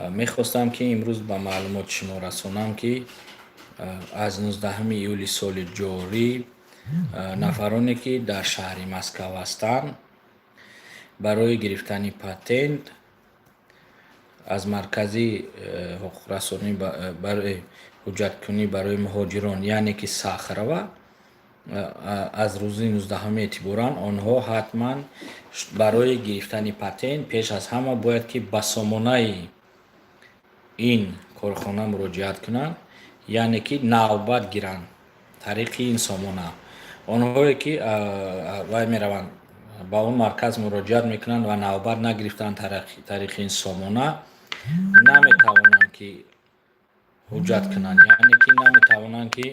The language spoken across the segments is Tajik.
Мехостам, ки имрӯз ба маълумоти шумо расонам, ки аз 19 июли соли ҷорӣ нафароне, ки дар шаҳри Москав ҳастанд, барои гирифтани патент аз маркази ҳуқуқрасонӣ барои ҳуҷҷаткунӣ барои муҳоҷирон, яъне ки Сахарова, аз рӯзи 19 эътиборан онҳо ҳатман барои гирифтани патент пеш аз ҳама бояд, ки ба сомонаи ин корхона муроҷиат кунанд, яъне ки навбат гиранд тариқи ин сомона. Онҳое ки вай мераванд, ба он марказ муроҷиат мекунанд ва навбат нагирифтанд тариқи ин сомона, наметавонанд, ки ҳуҷҷат кунанд, яъне ки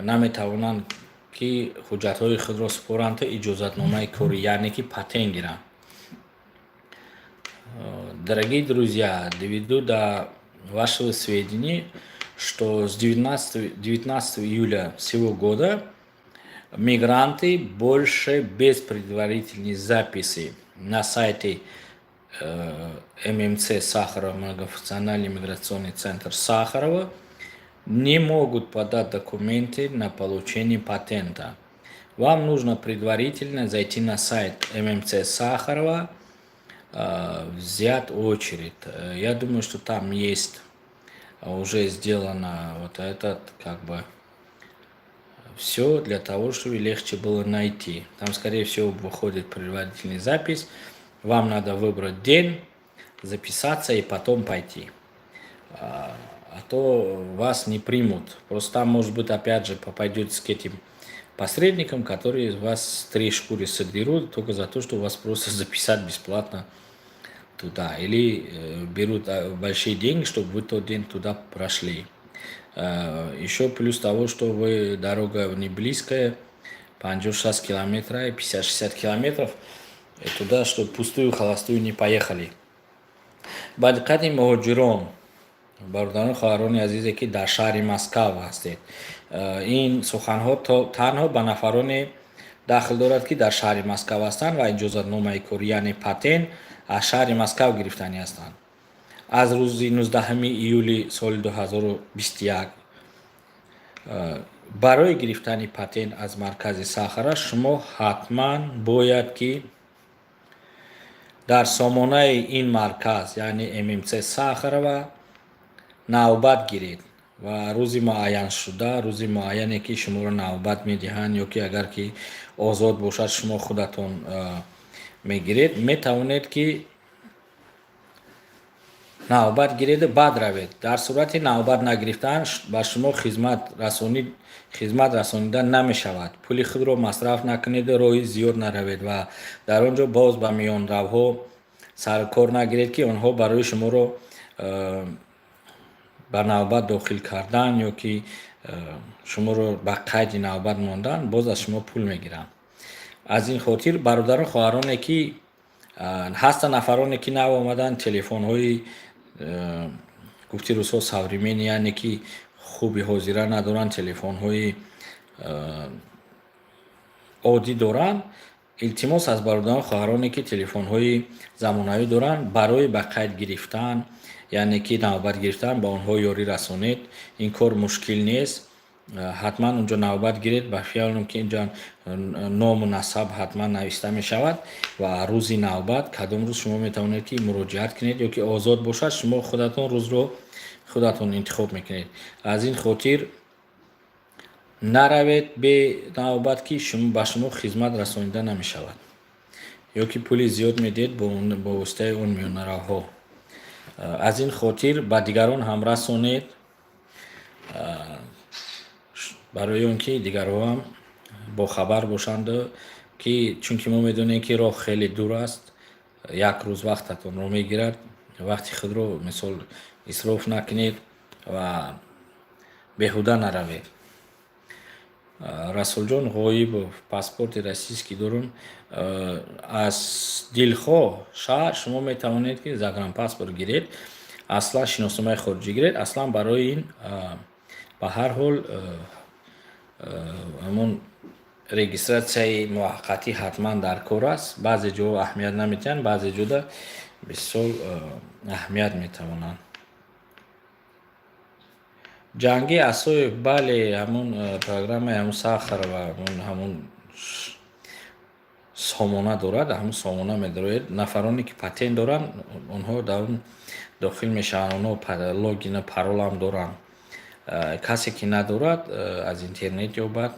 наметавонанд, ки ҳуҷҷатҳои худро супоранд то иҷозатномаи корӣ, яъне ки патент гиранд. Дорогие друзья, доведу до вашего сведения, что с 19 июля сего года мигранты больше без предварительной записи на сайте ММЦ Сахарова, многофункциональный миграционный центр Сахарова, не могут подать документы на получение патента. Вам нужно предварительно зайти на сайт ММЦ Сахарова, взять очередь. Я думаю, что там есть уже сделано вот этот, как бы, все для того, чтобы легче было найти. Там, скорее всего, выходит предварительная запись. Вам надо выбрать день, записаться и потом пойти. А то вас не примут. Просто там, может быть, опять же, попадете к этим посредникам, которые вас три шкуры содерут только за то, что вас просто записать бесплатно туда. Или берут большие деньги, чтобы вы тот день туда прошли. Еще плюс того, что вы дорога не близкая, 56 километров, 50-60 километров, туда, чтобы пустую, холостую не поехали. Ба диққати муҳоҷирон, бародарону хоҳарони азизе, ки дар шаҳри Москав ҳастед, ин суханҳо танҳо ба нафароне дахл дорад, ки дар шаҳри Москав ҳастанд ва иҷозатномаи корӣ, яъне патент, аз шаҳри Москав гирифтанӣ ҳастанд. Аз рӯзи 19 июли соли 2021 барои гирифтани патент аз маркази Сахарова шумо ҳатман бояд, ки дар сомонаи ин марказ, яъне ММЦ Сахарова, навбат гиред ва рӯзи муайяншуда, рӯзи муайяне, ки шуморо навбат медиҳанд, ё ки агар ки озод бошад, шумо худатон мегиред, метавонед, ки навбат гиреду баъд равед. Дар сурати навбат нагирифтан ба шумо хизмат расонида намешавад. Пули худро масраф накунеду роҳи зиёд наравед ва дар он ҷо боз ба миёнравҳо саркор нагиред, ки онҳо барои шуморо ба навбат дохил кардан ё ки шуморо ба қайди навбат мондан боз аз шумо пул мегиранд. Аз ин хотир, бародару хоҳароне, ки ҳастанд, нафароне, ки нав омаданд, телефонҳои, гуфти рӯзҳо, современный, яъне ки хуби ҳозира надоранд, телефонҳои оддӣ доранд, илтимос аз бародарону хоҳароне, ки телефонҳои замонавӣ доранд, барои ба қайд гирифтан, яъне ки навбат гирифтан, ба онҳо ёрӣ расонед. Ин кор мушкил нест. Ҳатман унҷо навбат гиред. Ба фиёлам, ки инҷо ному насаб ҳатман нависта мешавад ва рӯзи навбат кадом рӯз шумо метавонед, ки муроҷиат кунед, ё ки озод бошад, шумо худатон рӯзро худатон интихоб мекунед. Аз ин хотир наравед бе навбат, ки ба шумо хизмат расонида намешавад ё ки пули зиёд медиҳед бо воситаи он миёнаравҳо. Аз ин хотир ба дигарон ҳам расонед, барои он ки дигарҳоам бохабар бошанду ки, чунки мо медонем, ки роҳ хеле дур аст, як рӯз вақтатонро мегирад. Вақти худро, мисол, исроф накунед ва беҳуда наравед. Расулҷон Ғоибов: паспорти российский дорум. Аз дилхоҳ шаҳр шумо метавонед, ки загранпаспорт гиред, аслан шиносномаи хориҷӣ гиред. Аслан барои ин ба ҳар ҳол ҳамон регистратсияи муваққатӣ ҳатман дар кор аст. Баъзе ҷоҳо аҳамият намедиҳанд, баъзе ҷода 20 сол аҳамият метавонанд. Ҷангӣ Асоев, бале, ҳамун программаи ҳамун Сахарова, ҳамун сомона дорад, ҳамун сомона медароед. Нафароне ки патент доранд, онҳо дар он дохил мешаванд, онҳо логину паролам доранд. Касе ки надорад, аз интернет ёбад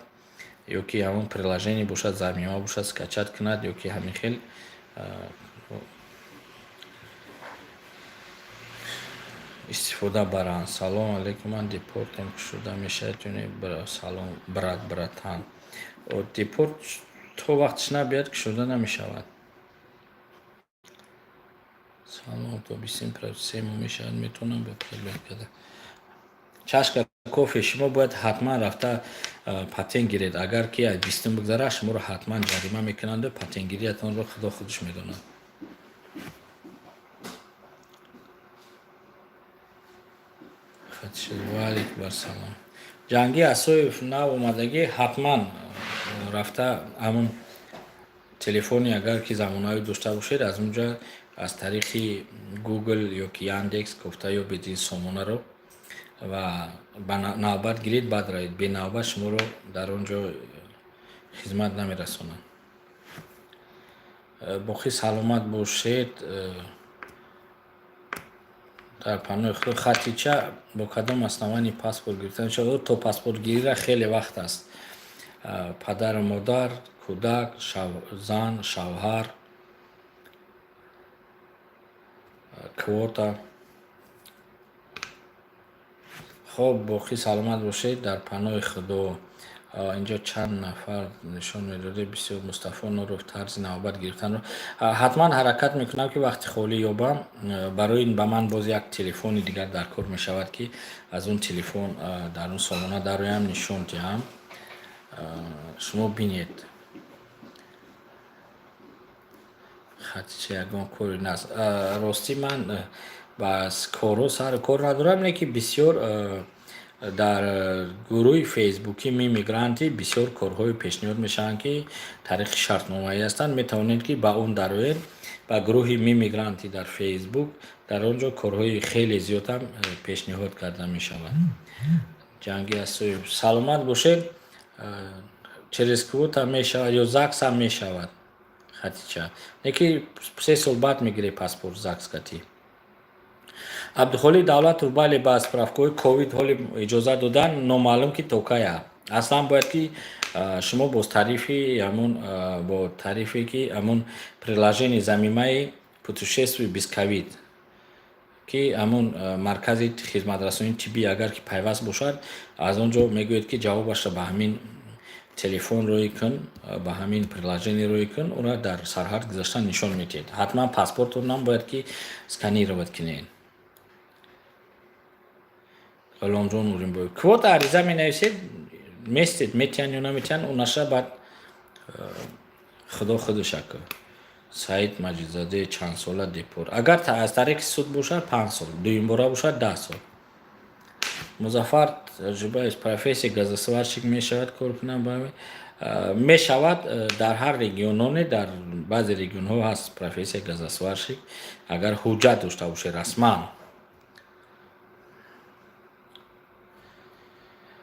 ё ки ҳамун приложение бошад, замима бошад, скачать кунад ё ки ҳамин хел истифода баранд. Салом алейкум, ман депортам шуда мешавад ё не? Салом, брат, братан. Депорт то вақтиш набиёяд, кушода намешавад. Салом, то бистум 3 моҳ мешавад, метавонам ба продлить карда. Чашка кофе, шумо бояд ҳатман рафта патент гиред. Агар ки аз 20-ум бигзарад, шуморо ҳатман ҷарима мекунанду патентгириятонро Худо худаш медонад. Ва алейкум ассалом. Ҷангӣ Асоев, нав омадагӣ, ҳатман рафта ҳамун телефоне, агар ки замонавӣ дошта бошед, аз он ҷо аз тариқи Google ё ки Яндекс кофта ёбед ин сомонаро ва ба навбат гиред, баъд равед. Бенавбат шуморо дар он ҷо хизмат намерасонанд. Боқӣ саломат бошед. Дар паноҳи Худо. Хатича, бо кадом основании паспорт гирифта мешавад? То паспортгириро хеле вақт аст. Падару модар, кӯдак, зан, шавҳар, квота. Хоб, боқӣ саломат бошед, дар паноҳи Худо. Инҷо чанд нафар нишон медодед, бисёр. Мустафо Нуров, тарзи навбат гирифтанро ҳатман ҳаракат мекунам, ки вақти холӣ ёбам. Барои ин ба ман боз як телефони дигар дар кор мешавад, ки аз он телефон дар он сомона дароям, нишон диҳам, шумо бинед. Хатича, ягон кори наст. Ростӣ, ман ба корҳо сару кор надорам, не ки бисёр дар гурӯҳи фейсбукӣ Мимигранти бисёр корҳое пешниҳод мешаванд, ки тариқи шартномаӣ ҳастанд. Метавонед, ки ба он дароед, ба гурӯҳи Мимигранти дар Фейсбук. Дар он ҷо корҳои хеле зиёдам пешниҳод карда мешавад. Ҷангӣ Асоев, саломат бошед. Через квота мешавад ё ЗАГСам мешавад, Хатича, не ки 3 сол баъд мегиред паспорт ЗАГС катӣ. Абдухолиқ Давлатов, бале, ба справкаҳои ковид ҳоли иҷозат додан, номаълум ки то кая. Аслан бояд ки шумо бо тарифи ҳамун, бо тарифе ки ҳамун приложение, замимаи «Путешествуй без ковид», ки ҳамун маркази хизматрасонии тиббӣ агар ки пайваст бошад, аз он ҷо мегӯед, ки ҷавобашро ба ҳамин телефон рӯй кун, ба ҳамин приложение рӯй кун, ӯро дар сарҳад гузаштан нишон медиҳед. Ҳатман паспортонам бояд ки сканировать кунед. Ғуломҷон Уримбоев, квота ариза менависед, местед, метиҳанд ё наметиҳанд, унаша баъд Худо худуша кӯ. Саид Маҷидзоде, чандсола депорт? Агар аз тариқи суд бошад, 5 сол, дуюмбора бошад, 10 сол. Музаффар Таҷибаев, профессия газосварщик мешавад кор кунам? Мешавад, дар ҳар региононе, дар баъзе регионҳо ҳаст профессия газосварщик, агар ҳуҷҷат дошта бошед расман.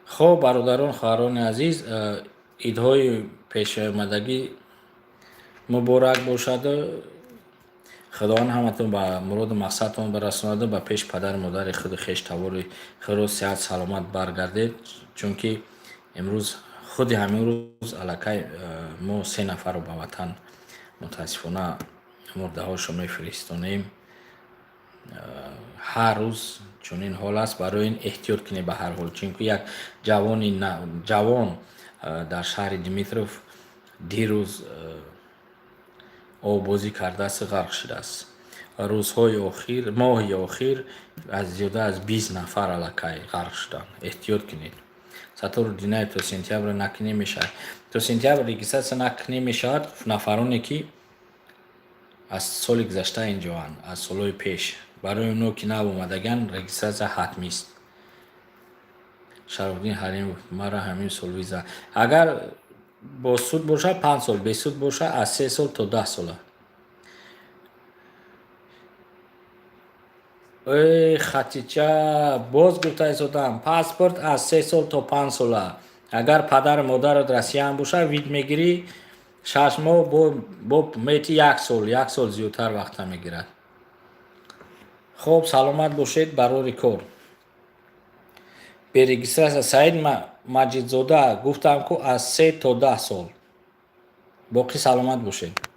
Хоб, бародарон, хоҳарони азиз, идҳои пешомадагӣ муборак бошаду Худованд ҳаматон ба муроду мақсадтон барасонаду ба пеши падару модари худу хеш тавори худро сиҳат саломат баргардед, чунки имрӯз, худи ҳамин рӯз, аллакай мо се нафарро ба ватан, мутаассифона, мурдаҳошро мефиристонем. Ҳар рӯз чунин ҳол аст. Барои ин эҳтиёт кунед ба ҳар ҳол, чунки як ҷавони ҷавон дар шаҳри Димитров дирӯз оббозӣ кардааст, ғарқ шудааст. Рӯзҳои охир, моҳи охир аз зиёда аз 20 нафар аллакай ғарқ шуданд. Эҳтиёт кунед. Саттору Динаев, то сентябр накунӣ мешавад? То сентябр регистрация накунӣ мешавад. Нафароне ки аз соли гузашта инҷоанд, аз солҳои пеш, барои оно ки нав омадагианд, регистрация ҳатмист. Шарофиддин Ҳалимов, мара ҳамин сол виза. Агар бо суд бошад, 5 сол, бесуд бошад, аз 3 сол то 10 сола. Эй, Хатича, боз гуфта истодам, паспорт аз 3 сол то 5 сола. Агар падару модарат россиян бошад, вид мегирӣ 6 моҳ, бо мети як сол, як сол зиёдтар вақта мегирад. Хоб, саломат бошед, барори кор. Бе регистрация, Саид Маҷидзода, гуфтам ку, аз 3 то 10 сол. Боқӣ саломат бошед.